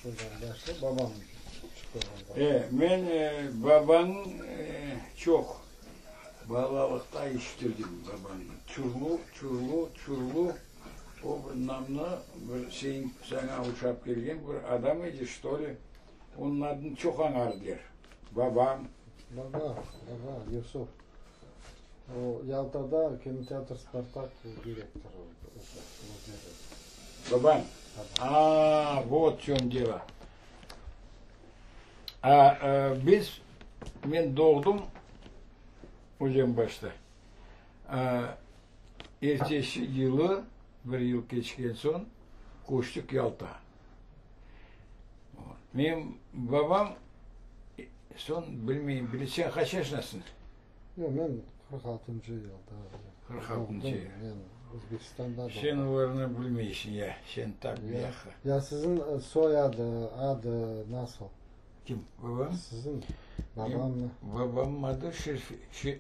Özenbaşlı, babam çıqtı Özenbaşlı. E, men babañ çoq balalıqta işitirdim babañnı. Çurlu, Çurlu, Çurlu, o bir namnı bir sen, saña oşap kelgen bir adam edi, çto li, onıñ adını çoq añardıler. Babam. Baba, baba, Yusuf. O Yaltada kinoteatr Spartak direktorı müdiri. Babañ? A, vot v çöm delo. A, biz, men doğdım Özenbaşta. A, ertesi yılı, bir yıl keçken soñ, köçtik Yalta. Menim babam, soñ bilmeyim, sen qaç yaşındasıñ? Yoq, men 46-ncı yılda 46-ncı yıl. Men Özbekistanda doğdım. Sen olarnı bilmeysiñ ya, sen tak biyaqı. Ya siziñ soyadı, adı nasıl? Kim, babam? Siziñ babamnı. Babamnıñ adı Şerfi,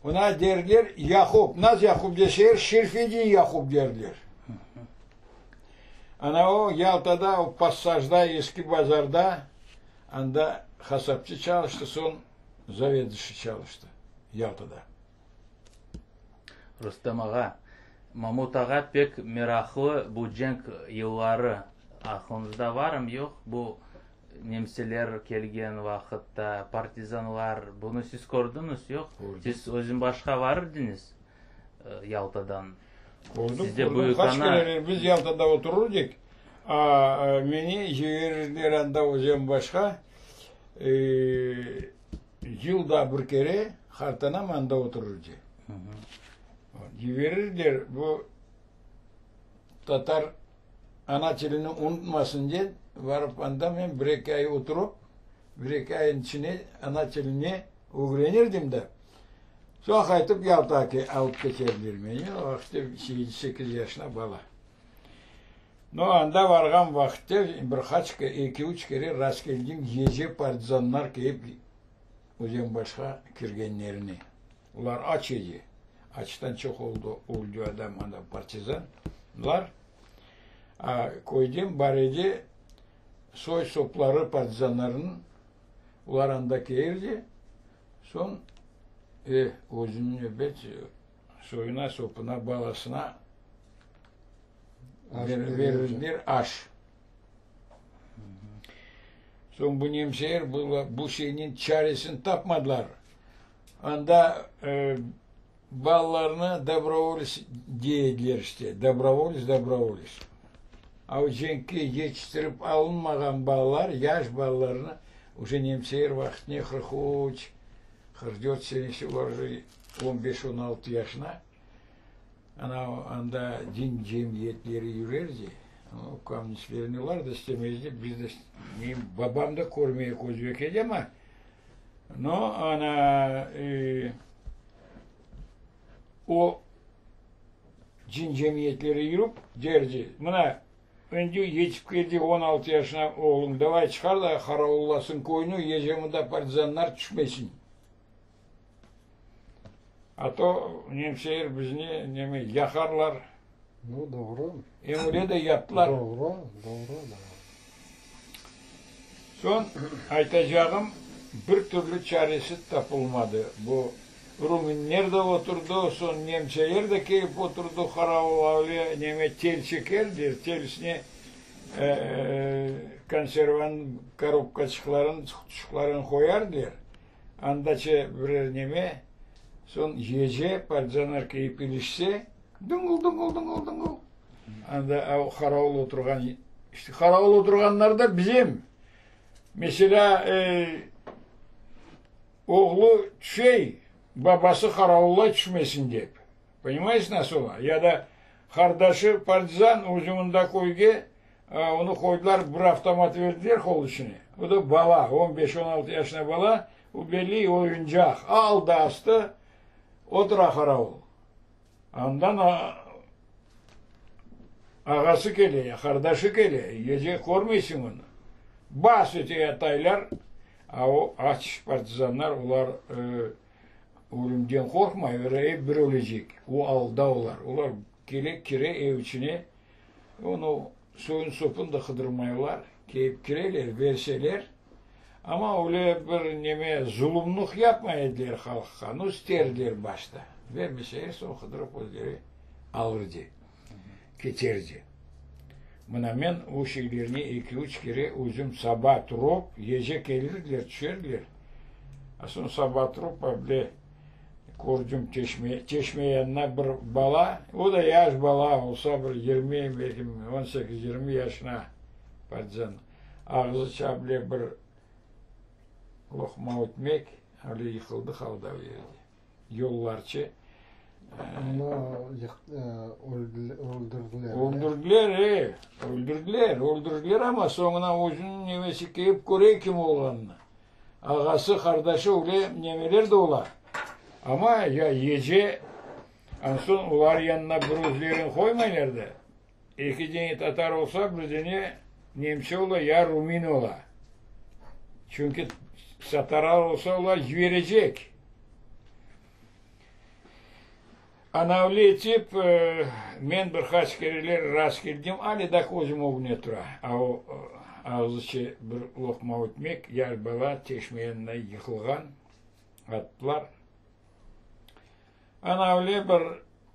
Ona derler Yaqub, nasıl Yaqub deseler, Şerfedin Yaqub derler. Ana o Yaltada, o passajda, eski bazarda, anda hasapçı çalıştı, soñ zaveduşiy çalıştı Yaltada. Rustem ağa, Mamut ağa pek meraqlı bu cenk yılları aqlıñızda varmı, yoq? Bu nemseler kelgen vaqıtta, partizanlar, bunı siz kördiñiz, yoq? Kördim. Siz Özenbaşqa varırdıñız Yaltadan? Kördim, Sizde kördim. büyük Qaç ana. kereler biz Yaltada oturırdık, a meni jiberirdiler anda Özenbaşqa, yılda bir kere qartanam anda oturırdı. Jiberirdiler bu tatar ana tilini unutmasın dep, barıp anda men bir-eki ay oturıp, bir-eki ayın içine ana tilini ögrenirdim de. Soñ qaytıp Yaltağa alıp keterdiler meni, o vaqıtta yedi-sekiz yaşına bala. No, anda varğan vaqıtta bir qaç, eki-üç kere rastkeldim gece partizanlar kelip Özenbaşqa kirgenlerini. Olar aç edi. Açtan çoq oldı, öldü adam anda partizanlar. A, köyden bar edi soy-sopları partizanlarnıñ, olar anda keldi. Soñ, e, özüniñ ebet soyuna-sopuna, balasına verirdiler aş. Soñ bu nemseler bu şeyniñ çaresini tapmadılar. Anda balalarnı dobrovolets dey ediler işte, dobrovolets, dobrovolets. A o cenkke yetiştirip alınmağan balalar, yaş balalarnı uje nemseler vaqtine 43, 44 senesi olar uje on beş, on altı yaşına, ana anda din cemiyetleri yürerdi, o kommunistlerni olar da istemezdi, biz de, menim babam da körmeyik özbek edi ama, no, ana, o din cemiyetleri yürip derdi, mına, endi yetip keldi 16 yaşına oğluñ, davay çıqar da qaravullasın köyni, gece mında partizanlar tüşmesin. A to nemseler bizni neme yaqarlar. Nu, doğru. Em öyle de yaptılar. Doğru, doğru. Soñ aytacağım, bir türlü çaresi tapılmadı. Bu rumınler de oturdı, soñ nemseler de kelip oturdı qaravul öyle neme tel çekerdiler, telisine konservanıñ korobkaçıqların, qutuçıqların qoyardılar. Andace birer neme, soñ gece partizanlar kelip ilişse, dıñıl, dıñıl, dıñıl, dıñıl, anda o qaravul oturğan, işte qaravul oturğanlar da bizim. Meselâ, oğlu tüşey, babası qaravulla tüşmesin dep. Ponimayete, nasıl ola? Ya da qardaşı partizan, özü mında köyge, onı qoydılar, bir avtomat berdiler qol içine. O da bala, on beş, on altı yaşına bala, o belli oyuncaq. Aldı astı, otura qaravul. Andan ağası kele, ya qardaşı kele, gece körmeysiñ onı. Bas ete yataylar, a o aç partizanlar, olar ölümden qorqmay, ep bir ölecek. O alda olar. Olar kele, kire ev içine, onı. Soyun-sopun da qıdırmaylar, kelip kireler, berseler. Amma öyle bir neme, zulumlıq yapmay ediler halqqa, nu, isterdiler başta. Bermeseler, soñ qıdırıp özleri alırdı, keterdi. Mına men o şeylerni eki-üç kere özüm saba turıp, gece kelirdiler, tüşerdiler, a soñ saba turıp, able kördim çeşme, çeşme yanına bir bala, o da yaş bala olsa, bir 20, belki 18-20 yaşına, partizan, ağzı able bir loqma ötmek, öyle yıqıldı qaldı o yerde. Yollarçı. Onı öldürdiler. Öldürdiler, e, öldürdiler, öldürdiler amma soñuna özüniñ nemesi kelip köre kim olğanını. Ağası, qardaşı öyle nemeler de ola. Amma ya gece, an soñ olar yanına bir özlerini qoymaylar da. Eki dene tatar olsa, bir dene nemse ola ya rumin ola. Çünki tatarlar olsa, olar yiberecek. Anavlı etip, men bir qaç kereler rast keldim, ale daa közüm ögüne tura. A o ağzıçe bir loqma ötmek, yaş bala çeşme yanına yıqılğan, attılar. Anavlı bir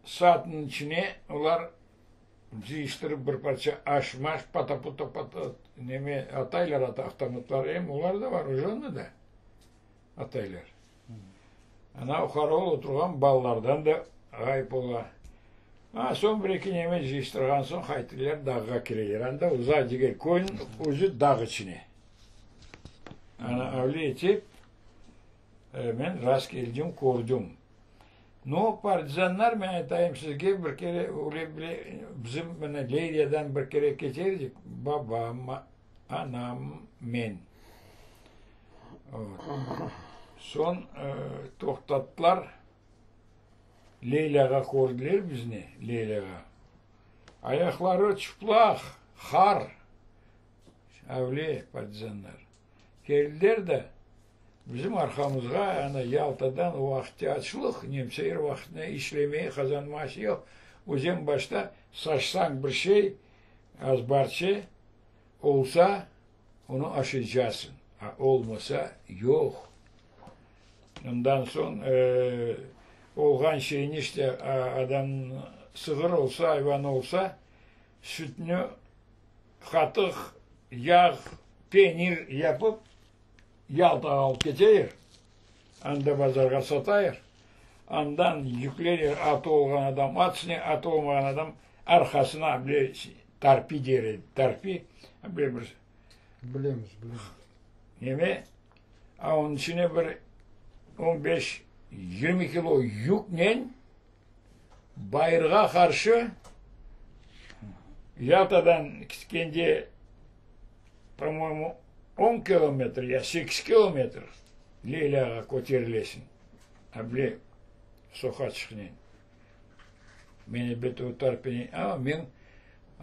saatniñ içine olar cıyıştırıp bir parça aş-maş, pata-puta-pata neme ataylar, avtomatlar em olar da var, ujonnı da ataylar. Ana, o qaravul oturğan balalardan da ğayıp ola. A, soñ bir-eki neme cıyıştırğan soñ qaytırlar, dağğa kireler. Anda uzaq degil, köyniñ özü dağ içine. Ana, öyle etip, men rast keldim, kördim. No, partizanlar, men aytayım sizge, bir kere öyle bile bizim mına Leyladan bir kere keçer edik, babam, anam, men. Soñ toqtattılar, Leylağa kördiler bizni, Leylağa. Ayaqları çıplaq, qar, avle partizanlar. Keldiler de, bizim arqamızğa, ana Yaltadan o vaqıtte açlıq, nemse er vaqıt ne işlemey, qazanması yoq. Özen başta saçsañ bir şey, azbarçe olsa, onı aşaycasıñ, a olmasa, yoq. Ondan soñ olğan şeyni işte adam sığır olsa, ayvan olsa, sütni qatıq, yağ, penir yapıp Yaltağa alıp keteyir, anda bazarğa satayır, andan yüklenir atı olğan adam at üstüne, atı olmağan adam arqasına bile tarpi der edi, tarpi, bile bir Bilemiz, bilemiz. Neme, a onıñ içine bir on beş, 20 kilo yüknen bayırğa qarşı Yaltadan ketkende, po-moyemu, on kilometr ya sekiz kilometr Leylâğa köterilesiñ, a bile soqaçıqnen. Men elbette o tarpenen, amma men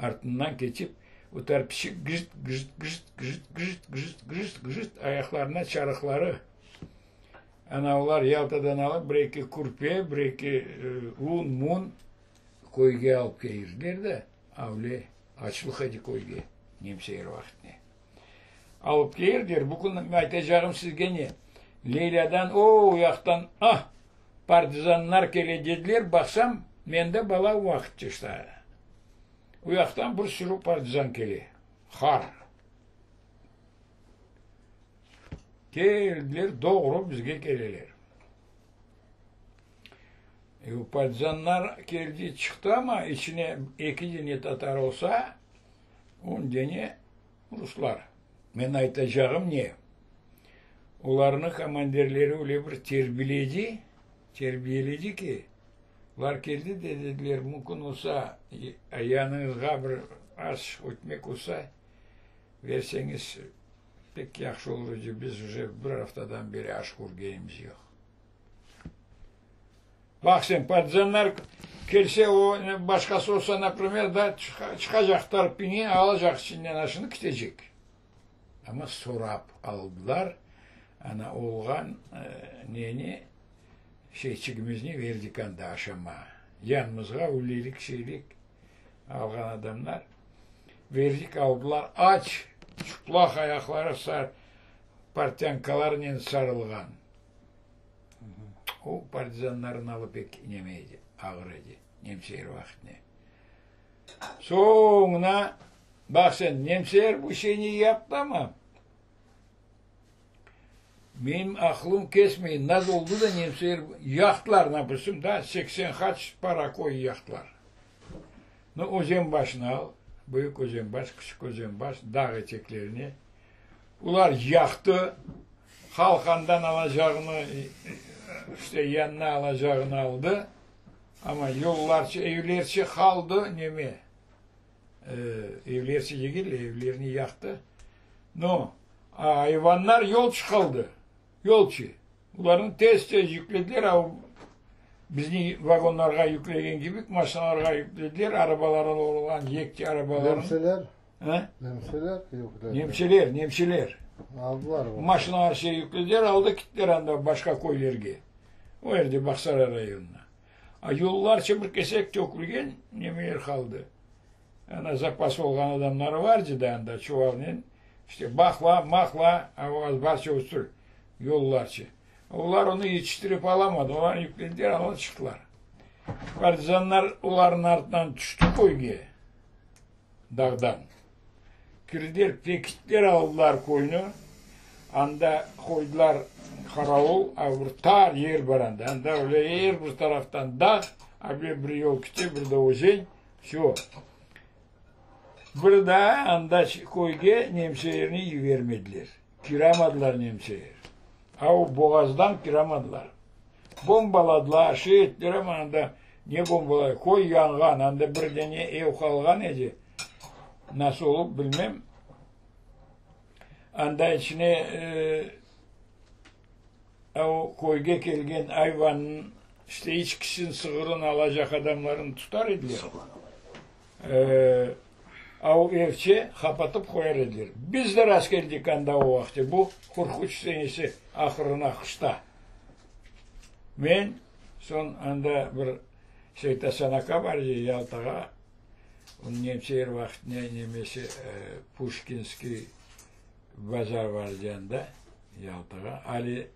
artından keçip, o tarpiçik gıjt, gıjt, gıjt, gıjt, gıjt, gıjt, gıjt, gıjt ayaqlarına çarıqları. Ana olar Yaltadan alıp bir-eki kürpe, bir-eki un-mun köyge alıp kelirdiler de, avle açlıq edi köyge nemse er vaqıtne. Alıp kelirdiler. Bu kün aytacağım sizge ne? Leylâdan o yaqtan ah, partizanlar kele dediler, baqsam, mende bala o vaqıt işte. O yaqtan bir sürü partizan kele. Har. Keldiler, doğru bizge keleler. E, o partizanlar keldi, çıqtı amma içine eki dene tatar olsa, on dene ruslar. Men aytacağım ne? Olarnı komandirleri öyle bir terbiledi, terbiyeledi ki, olar keldi de dediler, mümkün olsa, yanıñızğa bir aş ötmek olsa, verseñiz, pek yahşı olur edi, biz uje bir aftadan beri aş körgenimiz yoq. Baq sen, partizanlar kelse, o, başqası olsa, naprimer, da, çıqacaq tarpini, alacaq içinden aşını, ketecek. Amma sorap aldılar, ana olğan neni, şeyçigimizni verdik anda aşama. Yanımızğa ülelik şeylik alğan adamlar. Verdik aldılar, aç, çıplaq ayaqları sar, portyankalarnen sarılğan. O partizanların alı pek neme edi, ağır edi, nemseler vaqtine. Soñuna, baq sen, nemseler bu şeyni yaptı amma, menim aqlım kesmey, nasıl oldı da nemseler yaqtılar, napısım, da, 80 qaç para köy yaqtılar. Nu, Özenbaşnı al, Büyük Özenbaş, Küçük Özenbaş, dağ eteklerine. Olar yaqtı, halq andan alacağını, işte, yanına alacağını aldı, amma yollarçı, evlerçe qaldı, neme, evlerçe degil, evlerni yaqtı. Nu, ayvanlar yolçı qaldı, yolçı. Olarnı tez-tez yüklediler, a bizni vagonlarğa yüklegen kibi, maşinalarğa yüklediler, arabaları olğan yekçi arabalarnı. Nemseler? A? Nemseler yüklediler? Nemseler, nemseler. Aldılar. Maşinalar şey yüklediler, aldı kittiler anda başqa köylerge. O yerde Bağsaray rayonına. A yollarça bir kesek tökülgen nemeler qaldı. Ana zapas olğan adamları vardı da anda çuvalnen, işte baqla, maqla, azbarça usul yollarça. Olar onı yetiştirip alamadı, olar yüklediler, alıp çıqtılar. Partizanlar olarnıñ artından tüşti köyge, dağdan. Kirdiler, pekittiler, aldılar köyni, anda qoydılar qaravul, a bir tar yer bar anda, anda öyle er bir taraftan dağ, a bir yol kete, bir de özen, Vsö. Bir daa anda köyge nemselerni yibermediler. Kiramadılar nemseler. A o boğazdan kiramadılar. Bombaladılar, şey ettiler, amma anda ne bombalay, köy yanğan, anda bir dene ev qalğan edi. Nasıl olıp bilmem. Anda içine o köyge kelgen ayvannıñ, işte içkisin, sığırın alacaq adamlarnı tutar ediler. A o evçe qapatıp qoyar ediler. Biz de rast keldik anda o vaqıt, bu 43 senesi ahırına qışta. Men, soñ anda bir Seytasan aka bar edi Yaltağa, onıñ nemse er vaqıt ne nemesi Puşkinskiy bazar bar edi anda. Yaltağa. Ali,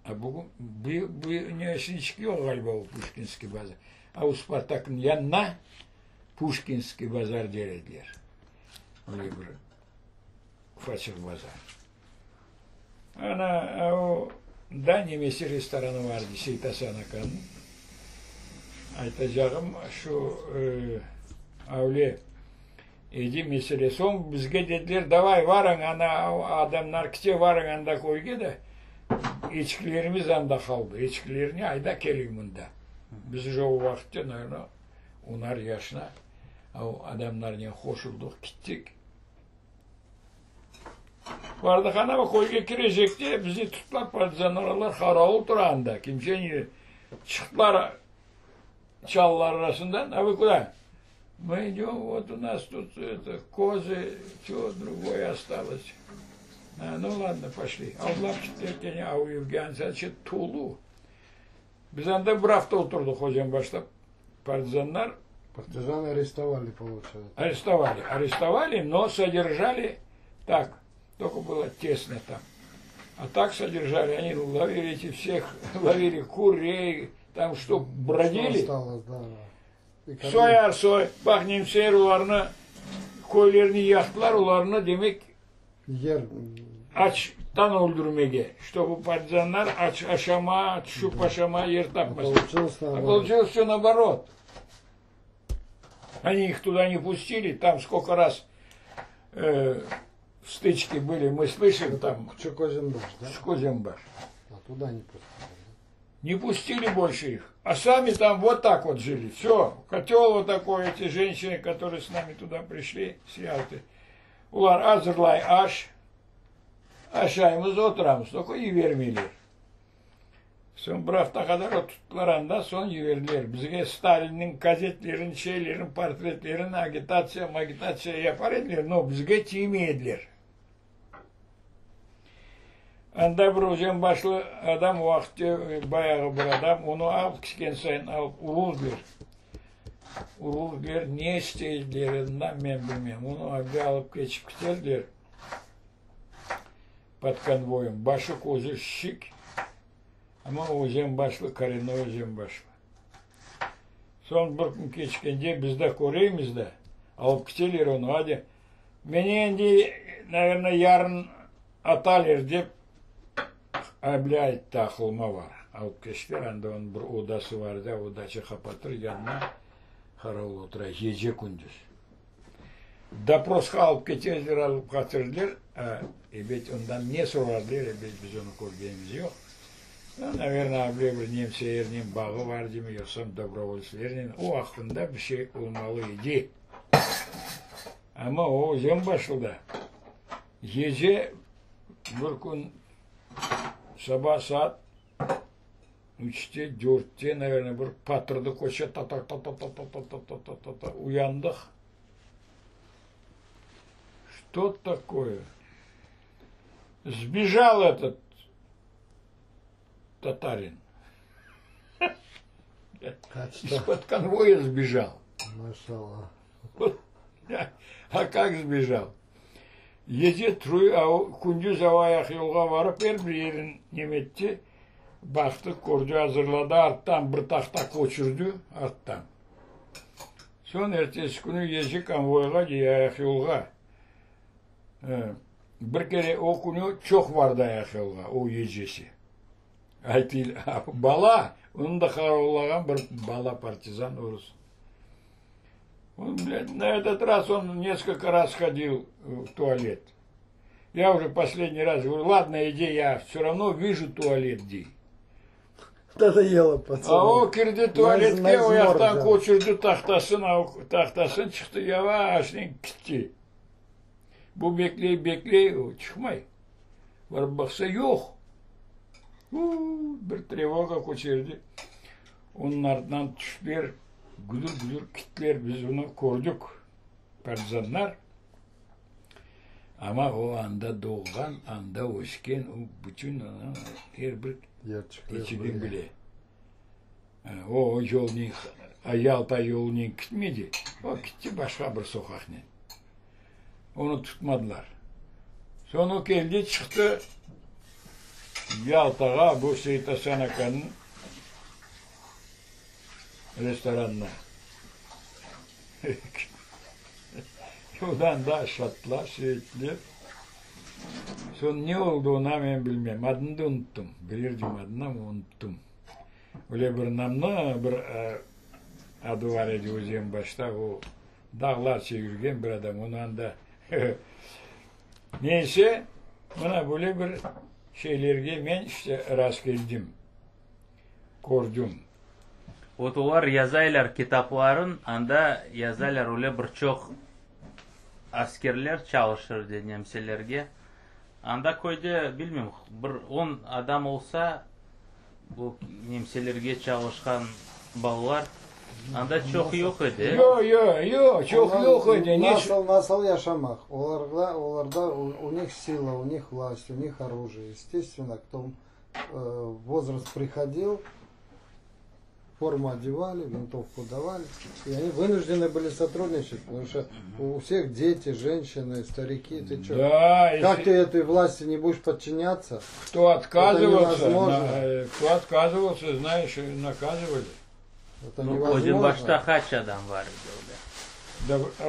a bugün bu, bu ne şimdiki yoq ğaliba o Puşkinskiy bazar. A o Spartaknıñ yanına Puşkinskiy bazar der ediler. Öyle bir ufaçıq bazar. Ana, o da nemesi restoranı var edi Seytasan akanıñ. Aytacağım şu e, öyle Edi mesele. Soñ bizge dediler, davay, varıñ, ana, adamlar kite, varıñ anda köyge de, eçkilerimiz anda qaldı, eçkilerni ayda keliñ mında. Biz uje o vaqıtte, naverno, onar yaşına o adamlarnen qoşuldıq, kittik. Vardıq ana, köyge kirecek de, bizni tuttılar partizanlar, olar qaravul tura anda, kimseni çıqtılar çalılar arasından, a vı kuda? Мы идем, вот у нас тут это, козы, что другое осталось. А, ну ладно, пошли. Aldılar kittiler kene av evge, anca tolu. Biz anda bir afta oturdıq Özenbaşta partizanlar. Партизаны арестовали, получается. Арестовали. Арестовали, но содержали так. Только было тесно там. А так содержали, они ловили эти всех, ловили курей, там что, бродили. Что осталось, да. И кормили. Soyar soy, baq nemseler olarnı, köylerini yaqtılar, olarnı demek Yer açtan öldürmege, чтобы partizanlar aç aşama, tüşüp aşama yer А tapmasın. получилось А наоборот. получилось все наоборот. Они их туда не пустили, там сколько раз э, стычки были, мы слышим там Küçük-Özenbaş, да? Küçük-Özenbaş. А туда не пустили. Не пустили больше их. А сами там вот так вот жили. Все, котел вот такой, эти женщины, которые с нами туда пришли, с Ялты. Olar azırlay aş, aşaymız oturamız. Только yibermeyler. Soñ bir afta qadar oturttılar anda, soñ yiberdiler. Bizge Stalinniñ gazetlerin, şeylerin, portretlerin agitatsiya, magitatsiya yapar ediler, но bizge tiymey ediler. Anda bir özenbaşlı adam o vaqıtte bayağı bir adam, onı alıp ketken sayın alıp ururdılar. Ururlar, ne isteyler ondan men bilmem. Onı avge alıp keçip kiterler pod konvoyem. Başı közü şişik, amma özenbaşlı, korennoy özenbaşlı. Soñ bir kün keçkende biz de köreymiz de, alıp kiteler onı, hadi, meni endi, naverno, yarın ataler dep, Able ayttı, aqılıma bar. Alıp keçtiler, anda onıñ bir odası bar edi, odaçı qapatır, yanına qaravul otura, gece-kündüz. Doprosqa alıp keterler, alıp qaçırdılar. Ebet, ondan ne soradılar, ebet, biz onı körgenimiz yoq. Naverno, able bir nemselernen bağı bar demi, yoqsam dobrovoltslernen, o aqqında bir şey olmalı edi. Amma o Özenbaşlıda gece bir kün saba saat üçte, dörtte, naverno, bir patırdı köçe, ta-ta-ta-ta-ta-ta-ta-ta-ta-ta, uyandıq. Что такое? Сбежал этот татарин. Из-под конвоя сбежал. Maşallah. А как сбежал? Gece kündüz ava ayaqyolğa varıp er bir yerin nemetti, baqtı, kördi, azırladı, arttan bir tahta köçürdi, arttan. Soñ ertesi künü gece konvoyğa ayaqyolğa. Bir kere o künü çoq vardı ayaqyolğa, o gecesi. Aytıyl, bala, onı da qaravullağan bir bala partizan orus. Он, блядь, на этот раз он несколько раз ходил в туалет. Я уже последний раз говорю, ладно, иди, я все равно вижу туалет, иди. Надоело пацану. A o kirdi tualetke, o yaqtan köçürdi tahtasın, tahtasın çıqtı, yavaşnen kitti. Bu bekley, bekley, o çıqmay. Barıp baqsa, yoq. Bir trevoga köçerdi. Onıñ artınan tüştiler, güdür-güdür kittiler, biz onı kördik, partizanlar. Amma o anda doğğan, anda ösken, o bütün er bir keçigin bile. O, o yolnen, Yalta yolunen kitmedi, o kitti başqa bir soqaqnen. Onı tutmadılar. Soñ o keldi, çıqtı Yaltağa, bu Seit Asan akanıñ restoranına. Ondan da aşattılar, şey ettiler. Soñ ne oldı oña men bilmem. Adını da unuttım. Bilirdim adını, amma unuttım. Öyle bir namlı bir adı bar edi Özenbaşta. O dağlarca yürgen bir adam. Onı anda Neyse, mına böyle bir şeylerge men işte rastkeldim, kördim. Vot olar yazaylar kitapların, anda yazaylar öyle bir çoq askerler çalışır de nemselerge. Anda köyde, bilmeyim, bir on adam olsa, bu nemselerge çalışqan balalar, anda çoq yoq edi. Yoq, yoq, yoq, çoq yoq edi. Nasıl, nasıl yaşamaq? Olarğa, olarda, u них sila, u них vlast, u них orujие. Естественно, кто возраст приходил, форму одевали, винтовку давали, и они вынуждены были сотрудничать, потому что у всех дети, женщины, старики, ты что? Да, как если... ты этой власти не будешь подчиняться? Кто отказывался, на, кто отказывался, знаешь, наказывали. Это Ну, невозможно. Özenbaşta qaç adam bar edi öyle?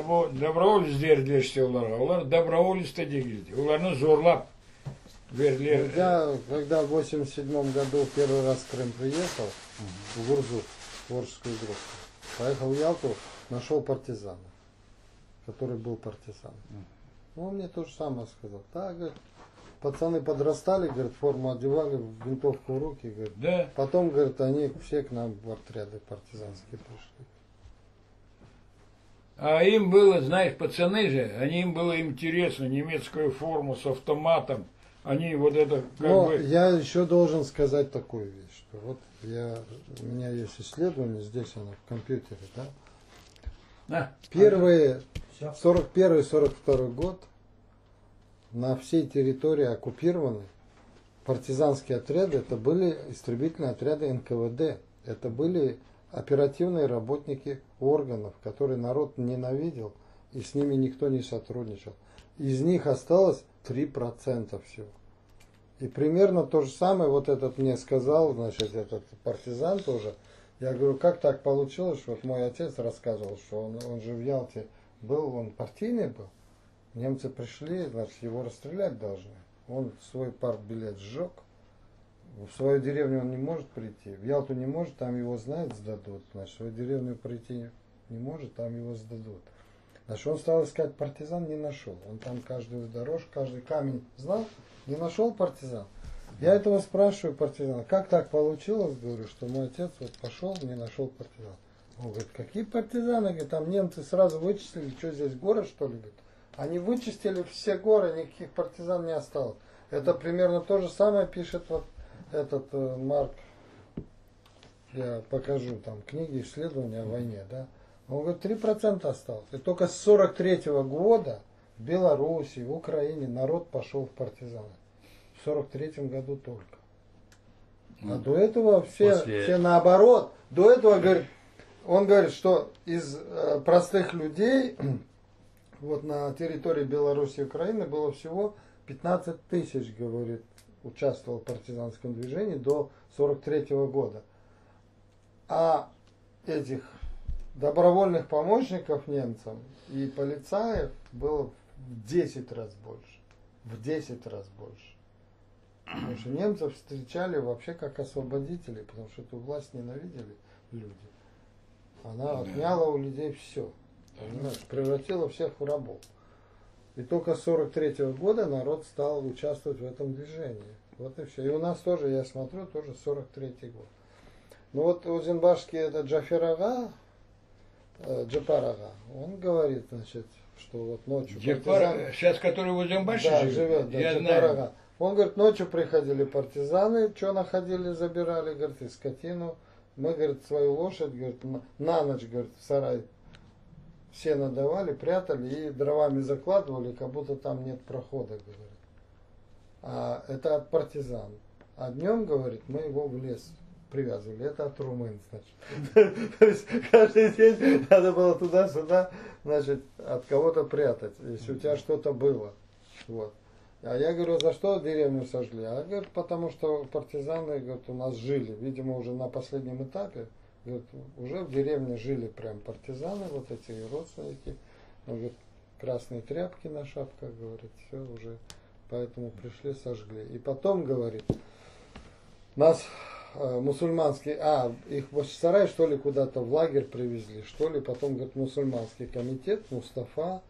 Bu dobrovolец derdiler işte olarğa. Olar dobrovolец da degil edi. Olarnı zorlap verdiler. Я, когда в 87 году первый раз в Крым приехал, в Гурзуф, творческую группу, поехал в Ялту, нашел партизана, который был партизаном. Ну, он мне то же самое сказал. Да, говорит, пацаны подрастали, говорит, форму одевали, винтовку в руки, говорит. Да. Потом, говорит, они все к нам в отряды партизанские пришли. А им было, знаешь, пацаны же, они им было интересно, немецкую форму с автоматом. Они вот это как Но бы... я еще должен сказать такую вещь, что вот я, у меня есть исследование, здесь оно в компьютере, да. На. Первые, 41-42 год на всей территории оккупированной партизанские отряды, это были истребительные отряды НКВД, это были... Оперативные работники органов, которые народ ненавидел, и с ними никто не сотрудничал. Из них осталось 3% всего. И примерно то же самое вот этот мне сказал, значит, этот партизан тоже. Я говорю, как так получилось, вот мой отец рассказывал, что он, он же в Ялте был, он партийный был. Немцы пришли, значит, его расстрелять должны. Он свой партбилет сжег. В свою деревню он не может прийти, в Ялту не может, там его знают, сдадут. Значит, в свою деревню прийти не может, там его сдадут. Значит, он стал искать партизан, не нашел. Он там каждую дорожку, каждый камень знал, не нашел партизан. Я этого спрашиваю партизана, как так получилось, говорю, что мой отец вот пошел, не нашел партизан. Он говорит, какие партизаны? Говорит, там немцы сразу вычислили, что здесь горы, что ли? Говорит, они вычистили все горы, никаких партизан не осталось. Это примерно то же самое пишет вот этот э, Марк, я покажу там книги, исследования о войне, да. Он говорит, 3% осталось. И только с 43 года в Беларуси, в Украине народ пошел в партизаны. В 43 году только. А до этого все, После- все наоборот. До этого, говорит, он говорит, что из э, простых людей вот на территории Беларуси и Украины было всего 15 тысяч, говорит, участвовал в партизанском движении до 43 года. А этих добровольных помощников немцам и полицаев было в 10 раз больше. В 10 раз больше. Потому что немцев встречали вообще как освободителей, потому что эту власть ненавидели люди. Она Да. отняла у людей все. Понимаешь, превратила всех в рабов. И только с 43 года народ стал участвовать в этом движении. Вот и все. И у нас тоже, я смотрю, тоже 43 год. Ну вот Озенбашский, это Джафер ağa, э, Джепар ağa, он говорит, значит, что вот ночью Джепар, партизаны- сейчас который в Озенбаше да, живет, живет, да, я Джепар знаю. ağa. Он говорит, ночью приходили партизаны, что находили, забирали, говорит, и скотину. Мы, говорит, свою лошадь, говорит, на, на ночь, говорит, в сарай сено давали, прятали и дровами закладывали, как будто там нет прохода, говорит. А это от партизан. А днем, говорит, мы его в лес привязывали. Это от румын, значит. То есть каждый день надо было туда-сюда, значит, от кого-то прятать, если у тебя что-то было. Вот. А я говорю, за что деревню сожгли? А говорит, потому что партизаны, говорит, у нас жили, видимо, уже на последнем этапе, говорит, уже в деревне жили прям партизаны, вот эти родственники. Он говорит, красные тряпки на шапках, говорит, все уже, поэтому пришли, сожгли. И потом, говорит, нас э, мусульманский, а, их в Бахчисарай, что ли, куда-то в лагерь привезли, что ли, потом, говорит, мусульманский комитет, Мустафа,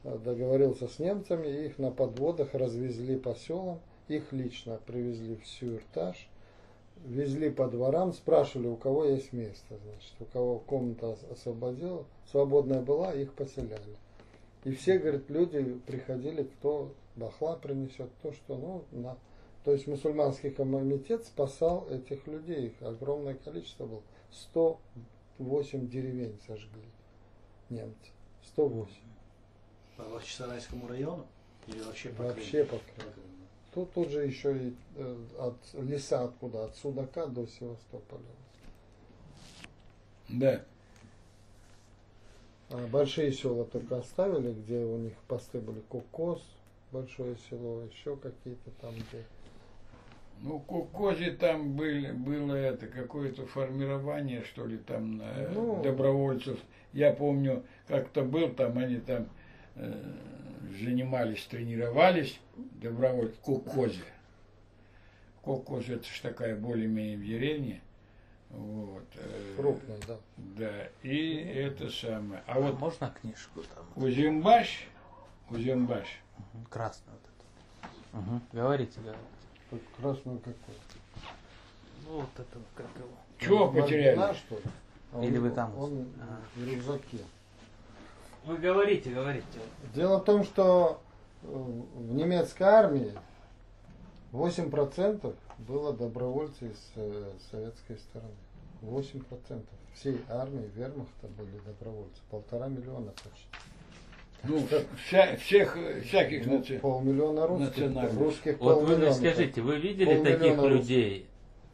э, договорился с немцами, и их на подводах развезли по селам, их лично привезли в Сюрташ, везли по дворам, спрашивали, у кого есть место, значит, у кого комната освободила, свободная была, их поселяли. И все, говорит, люди приходили, кто бахла принесет, то что, ну, на... То есть мусульманский комитет спасал этих людей, их огромное количество было. 108 деревень сожгли немцы. 108. По Бахчисарайскому району? Или вообще по Вообще Крыму? по Крыму. Тут, тут же еще и э, от леса откуда, от Судака до Севастополя. Да. А большие села только оставили, где у них посты были. Кокос, большое село, еще какие-то там, где. Ну, Кокозе там были, было это какое-то формирование, что ли, там э, Ну. добровольцев. Я помню, как-то был там, они там э, занимались, тренировались, добровольцы, Кокозе. Кокозе это ж такая более-менее в деревне. Вот. э, Крупные, да. Да, и это самое. А вот Можно книжку там? Узенбаш, Узенбаш, Мгм, Красную вот эту. Мгм. Говорите, говорите. Тут красную какую? Ну вот это, как его. чего потеряли? Мальбина, что ли? А Или он- вы там? Он А. в рюкзаке. Вы говорите, говорите. Дело в том, что э, в немецкой армии 8% было добровольцы с э, советской стороны. 8% всей армии вермахта были добровольцы. Полтора миллиона почти. Ну, вся, всех, всяких Ну, наци... полмиллиона русских. национальностей. Русских Вот вы мне полмиллиона. скажите, вы видели Полмиллиона таких русских. людей?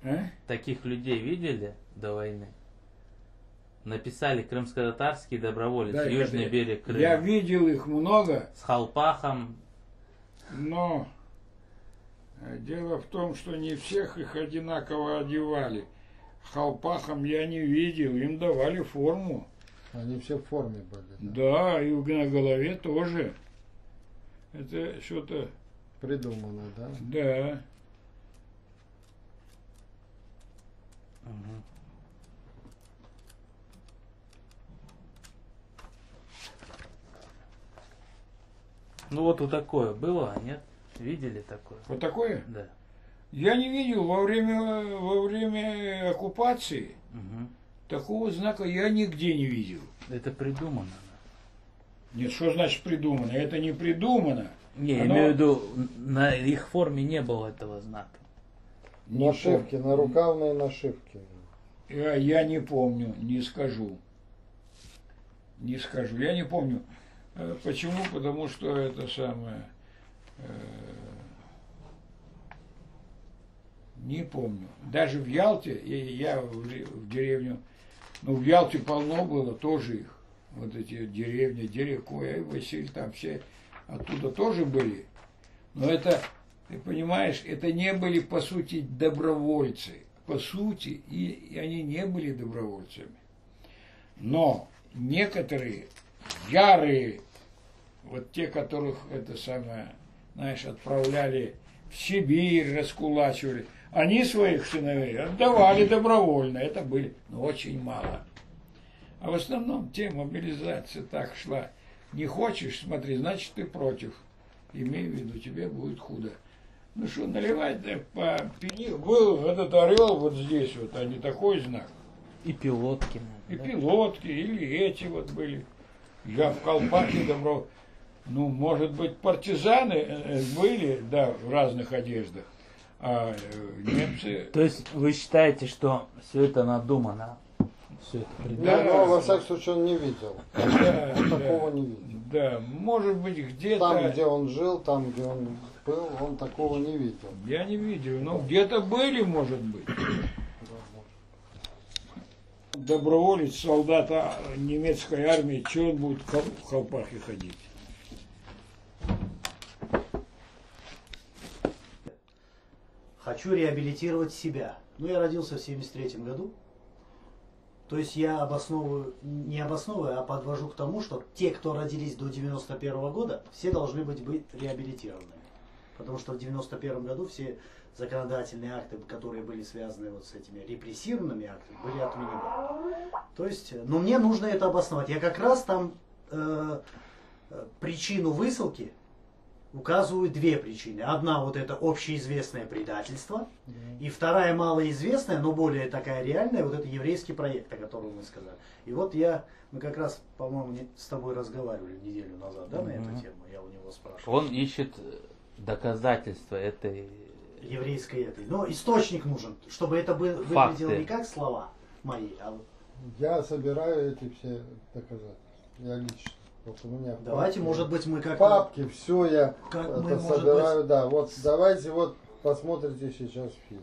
А? Таких людей видели до войны? Написали крымско-татарский доброволец, Да, Южный это- берег Крыма. Я видел их много, С халпахом. но э, дело в том, что не всех их одинаково одевали. Халпахом я не видел, им давали форму. Они все в форме были. Да, Да. и на голове тоже. Это что-то, Придумано, да? да. Мгм. Ну вот вот такое было, нет? Видели такое? Вот такое? Да. Я не видел во время, во время оккупации. Мгм. Такого знака я нигде не видел. Это придумано. Нет, что значит придумано? Это не придумано. Не, я Оно- имею в виду, на их форме не было этого знака. Не Нашивки, нарукавные нашивки. Я, я не помню, не скажу. Не скажу. Я не помню. Э, Почему? Потому что это самое... э, Не помню. Даже в Ялте, и я в ре- в деревню, ну в Ялте полно было тоже их. Вот эти деревни, Дерекоя, Василь, там все оттуда тоже были. Но это, ты понимаешь, это не были, по сути, добровольцы. По сути, и, и они не были добровольцами. Но некоторые ярые, вот те, которых это самое, знаешь, отправляли в Сибирь, раскулачивали, они своих сыновей отдавали добровольно. Это были, но очень мало. А в основном те мобилизация так шла. Не хочешь, смотри, значит ты против. Имей в виду, тебе будет худо. Ну что, наливать да, по пени. Был этот орел вот здесь вот, а не такой знак. И пилотки. И наверное, да? пилотки, или эти вот были. Я в колпаке добро. Ну, может быть, партизаны э, э, были, да, в разных одеждах. А э, немцы... То есть вы считаете, что все это надумано? Все это придумано? Да. Ну, но, во всяком случае, он не видел. Да, Он да, такого не видел. да, может быть, где-то... Там, где он жил, там, где он был, он такого не видел. Я не видел, но где-то были, может быть. Да, может. Доброволец, солдата немецкой армии, чего он будет в хал- в колпаке ходить? Хочу реабилитировать себя. Ну, я родился в 73 году. То есть я обосновываю, не обосновываю, а подвожу к тому, что те, кто родились до 91 года, все должны быть, быть реабилитированы. Потому что в 91 году все законодательные акты, которые были связаны вот с этими репрессивными актами, были отменены. То есть, но мне нужно это обосновать. Я как раз там э, э, причину высылки указываю две причины. Одна вот это общеизвестное предательство, и вторая малоизвестная, но более такая реальная, вот это еврейский проект, о котором мы сказали. И вот я, мы как раз, по-моему, не- с тобой разговаривали неделю назад, да, на эту Мгм. тему, я у него спрашивал. Он ищет доказательства этой... Еврейской этой. Но источник нужен, чтобы это бы выглядело Факты. не как слова мои, а вот Я собираю эти все доказательства. Я лично. Вот у меня в давайте, папке- может быть, мы как-то... папки, все я Как это мы, может собираю, да. Вот давайте вот посмотрите сейчас фильм.